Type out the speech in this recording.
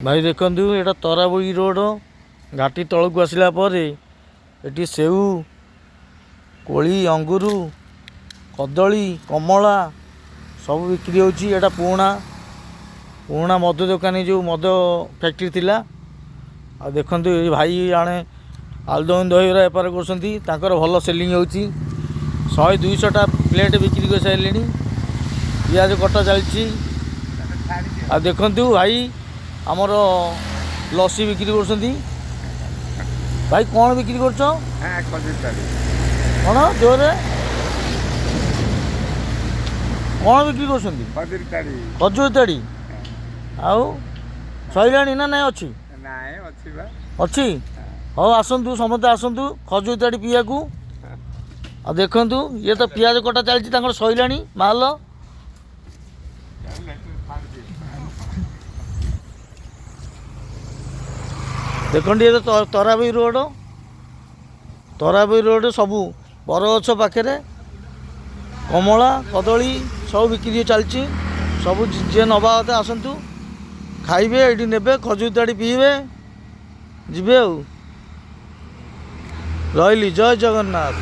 ଭାଇ ଦେଖନ୍ତୁ, ଏଇଟା ତରାବୋଇ ରୋଡ଼। ଘାଟି ତଳକୁ ଆସିଲା ପରେ ଏଠି ସେଉ, କୋଳି, ଅଙ୍ଗୁରୁ, କଦଳୀ, କମଳା ସବୁ ବିକ୍ରି ହେଉଛି। ଏଇଟା ପୁରୁଣା ପୁରୁଣା ମଦ ଦୋକାନୀ, ଯେଉଁ ମଦ ଫ୍ୟାକ୍ଟ୍ରି ଥିଲା। ଆଉ ଦେଖନ୍ତୁ, ଏ ଭାଇ ଜଣେ ଆଳୁଦମ ଦହିବରା ବେପାର କରୁଛନ୍ତି। ତାଙ୍କର ଭଲ ସେଲିଂ ହେଉଛି। 100 200ଟା ପ୍ଲେଟ୍ ବିକ୍ରି କରିସାରିଲେଣି। ପିଆଜ କଟା ଚାଲିଛି। ଆଉ ଦେଖନ୍ତୁ, ଭାଇ ଆମର ଲସି ବିକ୍ରି କରୁଛନ୍ତି। ଭାଇ, କ'ଣ ବିକ୍ରି କରୁଛ? କ'ଣ ଜୋରରେ, କ'ଣ ବିକ୍ରି କରୁଛନ୍ତି? ଖଜୁରୀ ତାଡ଼ି। ଆଉ ସରିଲାଣି ନା ନାଇଁ ଅଛି? ଅଛି। ହଉ, ଆସନ୍ତୁ, ସମସ୍ତେ ଆସନ୍ତୁ ଖଜୁରୀ ତାଡ଼ି ପିଇବାକୁ। ଆଉ ଦେଖନ୍ତୁ, ଇଏ ତ ପିଆଜ କଟା ଚାଲିଛି, ତାଙ୍କର ସରିଲାଣି ମାଲ। ଦେଖନ୍ତୁ, ଇଏ ତ ତରାବୋଇ ରୋଡ଼। ତରାବୋଇ ରୋଡ଼ ସବୁ ବରଗଛ ପାଖରେ କମଳା, କଦଳୀ ସବୁ ବିକ୍ରି ଚାଲିଛି। ସବୁ ଯିଏ ନେବା କଥା ଆସନ୍ତୁ, ଖାଇବେ, ଏଇଠି ନେବେ, ଖଜୁରୀ ତାଡ଼ି ପିଇବେ, ଯିବେ। ଆଉ ରହିଲି, ଜୟ ଜଗନ୍ନାଥ।